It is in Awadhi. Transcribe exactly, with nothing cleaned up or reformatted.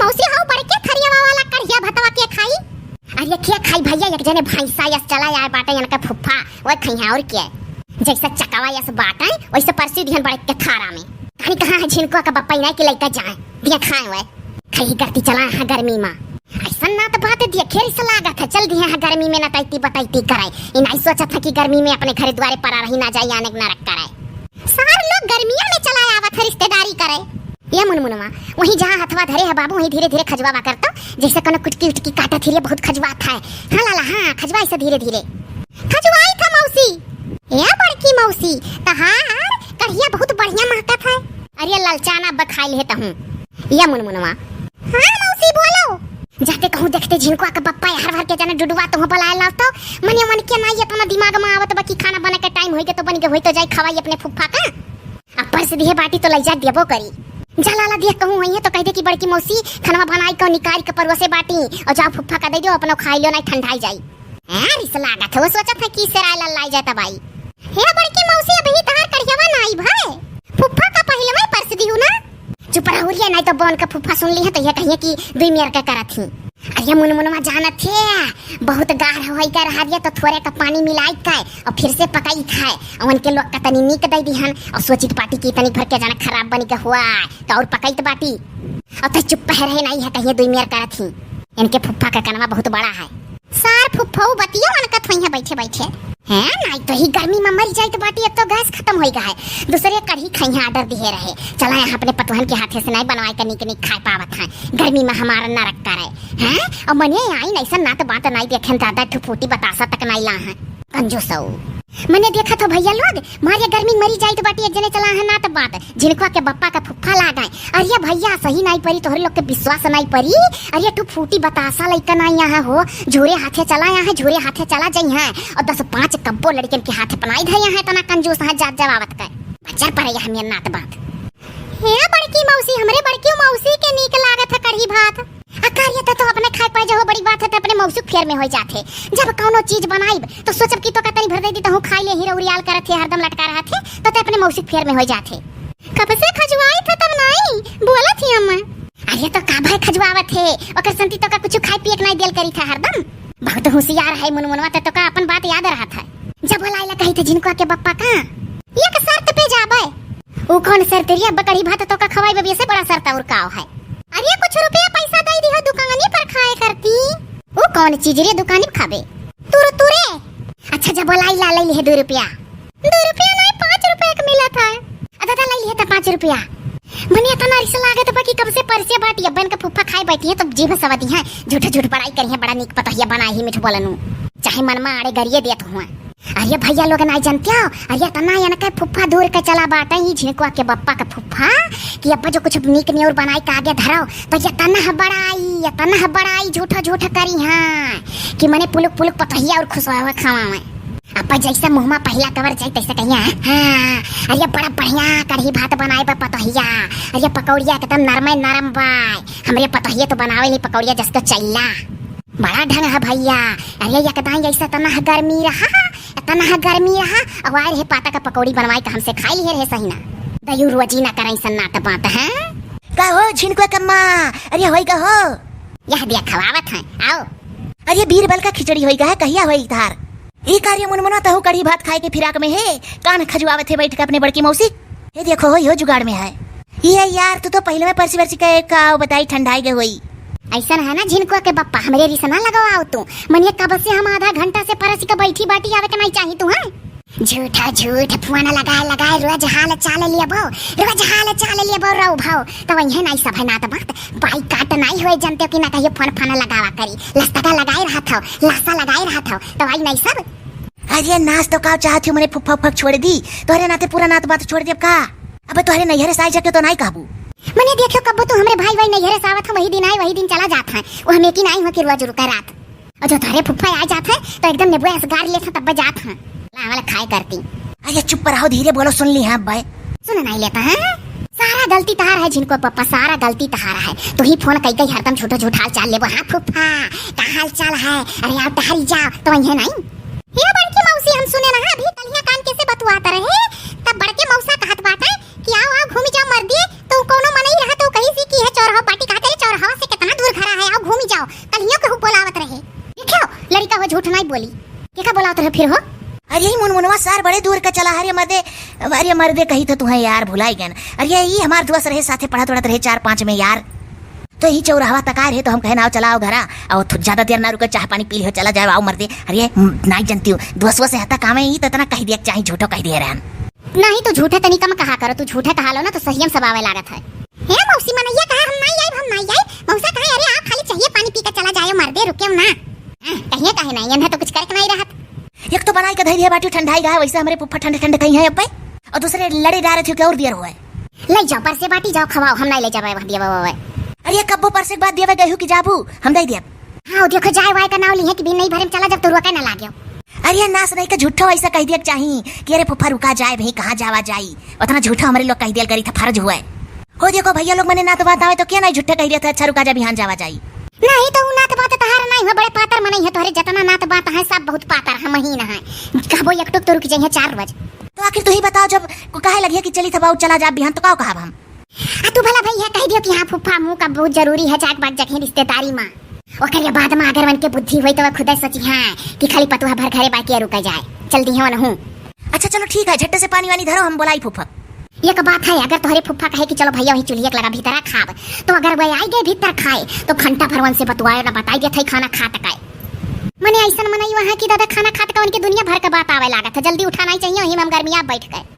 मौसी, हौ बड़के थरियावा वाला कढ़िया भतवा के खाई? अरे के खाई भइया, एक जने भैंसा यस चला आए बाटे इनका फुफ्फा, वह खइहा और के। जैसे चकवा यस बाटे, वैसे परसी दिहन बड़के थारा में। कहानी कहाँ है झिनकुआ का बप्पा इनाई के लइका जाए, दिया खाए वह। खई गरती चला है गर्मी में। ऐसा नात बात देखे रिस लागत है, चल दिया है गर्मी में नतैती बतैती करे। इनाई सोचत है कि गर्मी में अपने घर द्वारे परा रही ना जाए, अनेक नरक करे। सार लोग गर्मिया में चला आवत है रिश्तेदारी करे। ये मुनमुनवा, वहीं जहाँ हथवा धरे है बाबू, वहीं धीरे धीरे खजवावा करतो, जैसे कोनो कुटकी उटकी काटत ही रे, बहुत खजवात है। हाँ लाला, हाँ, खजवा ऐसे धीरे धीरे। खजवाई था मौसी। ए बड़की मौसी, तहार कढ़िया बहुत बढ़िया महकत है। अरे ललचाना बखाइल है तहूँ। ये मुनमुनवा। हाँ मौसी बोलो। जाते कहूँ देखते झिनकुआ के बप्पा हर भर के जाने डुडुआ तुहूँ बुलाए लावतो। मने मन के ना ये इतना दिमाग में आवत बा कि खाना बने के टाइम होई के तो बन के होई तो जाई खवाई अपने फुफ्फा का। अब परस दिहे बाटी तो लइजा देबो करी। जा लाला दिया कहूँ होइहे तो कहि दे कि बड़की मौसी खनवा बनाई के निकारि के परोसे बाटी और जाओ फुफ्फा का दे दियो, अपनो खाई लियो, नाहीं ठंडाई जाई। हैं, रिस लागत है, वो सोचत है कि सेराय लल्लाई जाए तबाई। हे बड़की मौसी, अबही तहार कढ़ियावा नाई भए। फुफ्फा का पहिले मैं परस दिहू ना। चुप रह हुरिया, नाहीं तो बन के फुफ्फा सुन लिहे तो ये कहिए कि दुई मेर के करत ही। अरे मुनमुनवा जानत है, बहुत गाढ़ होई का रहा दिया तो थोरे का पानी मिलाई के और फिर से पकाई खाए। और उनके लोग का तनी नीक दे दिहन और सोचित बाटी की तनी भर के जाना खराब बनी के हुआ तो और पकाइत बाटी। और तो चुप रहे नाहीं है कहिए दुई मेर करत ही। इनके फुफ्फा का कनवा बहुत बड़ा है। सार फुफ्फो बतियो अनकत होई है बैठे बैठे। हैं, नाहीं तो ही गर्मी में मर जाइत बाटी, अब तो गैस खत्म होई गा है। दूसरे कढ़ी खइहा order दिहे रहे। चला यहाँ अपने पतोहन के हाथे से नाहीं बनवाए के निक निक खाए पावत हैं। गर्मी में हमारा नरक करे। हैं? और मने आई नाहीं सन नात बात नाहीं देखेन दादा, ठुफूटी बतासा तक नाहीं ला हैं। कंजूसौ। मने देखत हो भइया लोग, मारे गर्मी मरी जाइत बाटी, एक जने चला है नात बात। झिनकुआ के बप्पा का फुफ्फा लाग आए। अरे भइया, सही नाहीं परी, तोहरे लोग के विश्वास नाहीं परी। अरे ठुफूटी बतासा लइका नाहीं यहाँ हो, झूरे हाथे चला यहाँ है, झूरे हाथे चला जाई हैं। और दस पाँच कब्बो लड़कन के हाथे पनाई धई यहाँ है, तना कंजूस है जात जवावत का। बजर परे यह मेर नात बात। हे बड़की मौसी, हमरे बड़की मौसी के नीक लागत है कढ़ी भात। आ कार्य त तो अपने खाए पाए जहो बड़ी बात है, त अपने मौसी फेर में होई जात है। जब कौनो चीज बनाइब तो सोचब कि तो का तनी भर दे दी, तहूँ खाई ले ही रउरियाल करत है, हरदम लटका रहत है, तो ते अपने मौसी फेर में होई जात है। कब से खजुआई था तब नाहीं बोलत ही अम्मा। अरे तो का भाई खजुआवत है, ओकर संती तो का कुछ खाए पिए के नाहीं देल करी था हरदम। बहुत होशियार है मुनमुनवा, ते तो का अपन बात याद रहत है। जब बोलाइला कही थे झिनकुआ के बप्पा का, एक शर्त पे जाबे। ऊ कौन शर्त रे? अब कढ़ी भात तो का खवाई बबिया से बड़ा शर्त और का है? अरे कुछ रुपया पैसा दे दिहो दुकानी पर खाए करती। ऊ कौन चीज रे दुकानी पर खाबे? तुरतुरे। अच्छा जब बोलाइला ले लिहे दो रुपया। दो रुपया नाहीं, पाँच रुपया के मिलत है। आ दादा ले लिहे त पाँच रुपया। मने इतना रिस लागत बा कि कब से परसे बाटी, अब इनका फुफ्फा खाए बैठी है तो जीभ सवा दी है, झूठ झूठ बड़ाई करी है, बड़ा नीक पतोहिया बनाई ही मिठ बोलनू, चाहे मन में आड़े गरिए देत हुआ। अरे भइया लोग नाहीं जानते हो, अरे इतना इनका फुफ्फा दूर के चला बाटे ही झिनकुआ के बप्पा का फुफ्फा कि अब जो कुछ नीक नेउर बनाई के आगे धरो तो इतना बड़ाई, इतना बड़ाई झूठ झूठ करी है कि मने पुलुक पुलुक पतोहिया और खुश हुआ खावा में। अब जैसे मुँह में पहिला कवर जाई तैसे कहिया, हाँ, अरे बड़ा बढ़िया कढ़ी भात बनाए बा पतोहिया, अरे पकौड़िया एकदम नरमे नरम बा, हमरे पतोहिया तो बनावे ली पकौड़िया जस तो चैला। बड़ा ढंग है भइया, अरे एकदम ऐसे तना गर्मी रहा, तना गर्मी रहा, अब आए रहे पाता का पकौड़ी बनवाए के हमसे खाई लिए रहे सही ना। दयू रोजी ना करे सन्नाट बात है। का हो झिनकुआ कम्मा, अरे होई का हो? यह दिया खवावत है, आओ। अरे बीरबल का खिचड़ी होई का है, कहिया होई धार? ई कार्य मुनमुना तहु कढ़ी भात खाए के फिराक में है, कान खजुआवत है बैठ के अपने बड़की मौसी। ये देखो हो, यो जुगाड़ में है। ये यार, तू तो पहले में परसी वरसी के का बताई ठंडाई गए होई। ऐसा है ना झिनकुआ के बप्पा, हमरे रिस ना लगाओ तू। मनिया कब से हम आधा घंटा से परसी के बैठी बाटी आवे के नहीं चाही तू, हाँ? झूठा झूठ फोन लगाए लगाए रोज हाल चाल लेबो, रोज हाल चाल लेबो रहो भाव। तो वही नहीं सब है ना तो बात, बाई काट नहीं होए जानते हो कि ना कहियो फोन फान लगावा करी, लस्तका लगाए रहत हो, लासा लगाए रहत हो, तो वही नहीं सब। अरे नाच तो का चाहत हो, मने फुफ्फा फुफ्फा छोड़ दी, तोहरे नाते पूरा नात बात छोड़ देब का? अबे तोहरे नैहरे से आई जाके तो नहीं कहबू। मने देखियो कब्बो तू हमरे भाई भाई नैहरे से आवत हो, वही दिन आए वही दिन चला जात है, वो हमें की नहीं हो कि रोज रुका रात। और जो तोहरे फुफ्फा आ जात है तो एकदम नेबुआ ऐसे गार लेत है तब जात है। ला वाला खाए करती। अरे चुप रहो, धीरे बोलो, सुन ली है अब्बे। सुन नहीं लेता है, सारा गलती तहार है झिनकुआ पप्पा, सारा गलती तहार है। तू ही फोन कई कई हरदम झूठो झूठ हाल चाल लेबो। हाँ फुफ्फा, का हाल चाल है? अरे आओ टहरी जाओ, तो वही है नहीं। हे बड़की मौसी, हम सुने रहा अभी कलिया कान के से बतुआत रहे, तब बड़के मौसा कहत बाटे कि आओ आओ घूमी जाओ मर्दी, तो कोनो मनई रहा तो कही सी कि है चौराहा पार्टी कहते रहे, चौराहा से कितना बोली, केका बोलावत रहे फिर हो? अरे यही मुनमुनवा सार बड़े दूर का चला, अरे मर्दे, अरे मर्दे कही था तुहैं यार, भुलाई गन। अरे यही हमार दोस्त रहे, साथे पढ़त वढ़त रहे चार पाँच में यार। तो यही चौराहवा तक आए रहे, तो हम कहे ना, "आओ, चला आओ घरा, और थो-, ज्यादा देर ना रुके, चाह पानी पी लियो, चला जाए, आओ मर्दे।" अरे म-, नाई जनती हूँ, दोस्तवा से हता काम है, ई तो इतना कह दिया, चाहे झूठो कह दिए रहन। नहीं, तू झूठे तनी कम कहा करो, तू झूठे कहा लो ना, तो सही में सब आवे लागत है। हे मौसी, मनैया कहा, "हम नाई आइब, हम नाई आइब।" मौसा कहा, "अरे आओ, खाली चाहिए पानी पी के चला जाए मर्दे, रुके ना।" हाँ, कहिए काहे नहीं, इन्हें तो कुछ करे के नहीं रहत। एक तो बनाई के धई दिया बाटी ठंडाई गया, वैसे हमरे फुफ्फा ठंडे ठंडे कहीं है अब पे, और दूसरे लड़े डारे थे कि और दियर हुआ है। ले जाओ, परसे बाटी जाओ, खवाओ, हम नहीं ले जाबे, वह दिया बाबा। अरे कब्बो परसे के बाद दिया गयू कि जाबू, हम दे दिया। हाँ, देखो जाए वाए का नाव लिहे कि भी नहीं भरे में चला, जब तो रुका ना लाग्यो। अरे नास नहीं का झूठो ऐसा कह दिया चाही कि अरे फुफ्फा रुका जाए भाई, कहाँ जावा जाई, उतना झूठो हमरे लोग कह दिया करी था, फर्ज हुआ है। हो देखो भैया लोग, मने नात बात आवे तो क्या नहीं झूठे कह दिया था, अच्छा रुका जा बिहान जावा जाई। नहीं तो उ नात बात तहार नहीं हो, बड़े पातर मनई है तोहरे, जतना नात बात है सब बहुत पातर, हम ही ना है। कहबो एक टुक तो रुक जाइए चार बज। तो आखिर तू ही बताओ, जब को कहे लगिए कि चली थबाऊ चला जा बिहान, तो का कहब हम? आ तू भला भैया कह दियो कि हाँ फुफ्फा मुँह का बहुत जरूरी है, जाग बाग जगह रिश्तेदारी में। ओकर ये बाद में अगर उनके बुद्धि होई तो वह खुदे सोची हाँ कि खाली पतुआ भर घरे बाकी रुका जाए, चल दी है हूँ। अच्छा चलो ठीक है, झट्टे से पानी वानी धरो, हम बोलाई फुफ्फा। एक बात है, अगर तोहरे फुफ्फा कहे कि चलो भैया वही चूल्हिया के लगा भीतरा खाब, तो अगर वह आई गए भीतर खाए तो घंटा भर उनसे बतुआए ना बताई देत है खाना खा तकाए। मने ऐसन मनई वहाँ की दादा खाना खा तका उनके दुनिया भर का बात आवे लागत है, जल्दी उठाना ही चाहिए, वहीं में हम गर्मिया बैठ गए।